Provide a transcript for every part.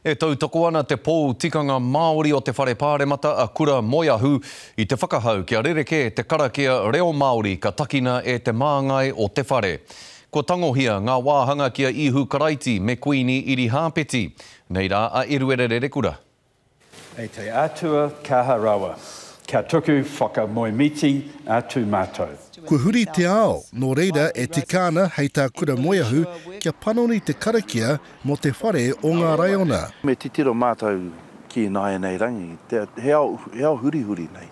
E tautoko ana te Pou Tikanga Māori o te Whare Pāremata a Kura Moeahu i te whakahau kia rerekē te karakia reo Māori ka takina e te māngai o te whare. Kua tangohia ngā wāhanga ki a Ihu Karaiti me Kuini Irihāpeti. Nei rā a Eruera Rerekura. E te Atua kaha rawa, kia tuku whakamoemiti atu matou. Kua huri te ao, nō reira e tika ana hei tā Kura Moeahu kia panoni te karakia mō te whare o ngā raiona. Me titiro mātou ki ināianei rangi, he ao, he ao hurihuri nei.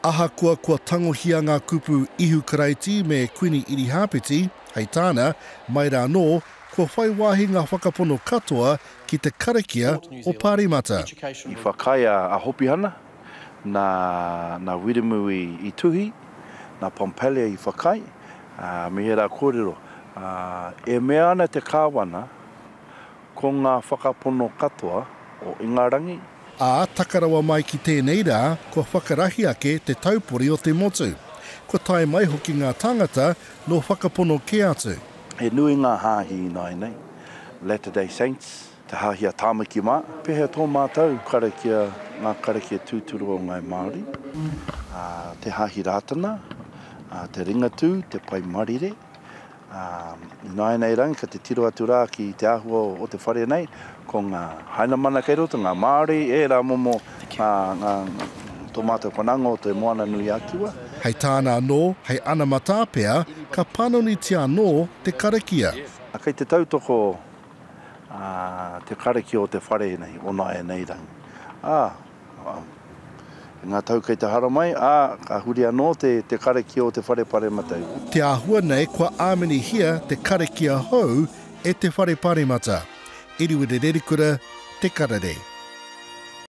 Ahakoa kua tangohia ngā kupu Ihu Karaiti me Kuini Irihāpeti, hei tāna, mai rā anō, kua whai wāhi ngā whakapono katoa ki te karakia o Pāremata. I whakaae a Hopihana, nā, nā Wiremu i, i tuhi, nā Pompallier i whakaae, ā, me ērā kōrero. Ā, e mea ana te Kāwana, ko ngā whakapono katoa o Ingarangi, Ā, taka rawa mai ki tēnei rā, kua whakarahi ake te taupori o te motu. Kua tae mai hoki ngā tāngata nō whakapono kē atu. He nui ngā hāhi ināianei, Latter Day Saints, te hāhi a Tāmaki mā. Pēhea tō mātou karakia, ngā karakia tūturu o Ngāi Māori, te hāhi Rātana, te Ringatū, te Pai Marire. Ināianei rangi ka titiro atu rā ki te āhua o te whare nei, ko ngā Hainamana kei roto, ngā Māori, ērā momo, ngā, ngā, tō mātou whanaunga o Te Moana-nui-a-Kiwa. Hei tāna anō, hei anamata pea, ka panonitia anō te karakia. Kei te tautoko te karakia o te whare nei, o nāianei rangi. Ā, i ngā tau kei te haramai, ā, ka huri anō te karakia o te whare paremata. Te āhua nei kua āminihia te karakia hou e te whare paremata. Iriwiri Rerikura, Te Karere.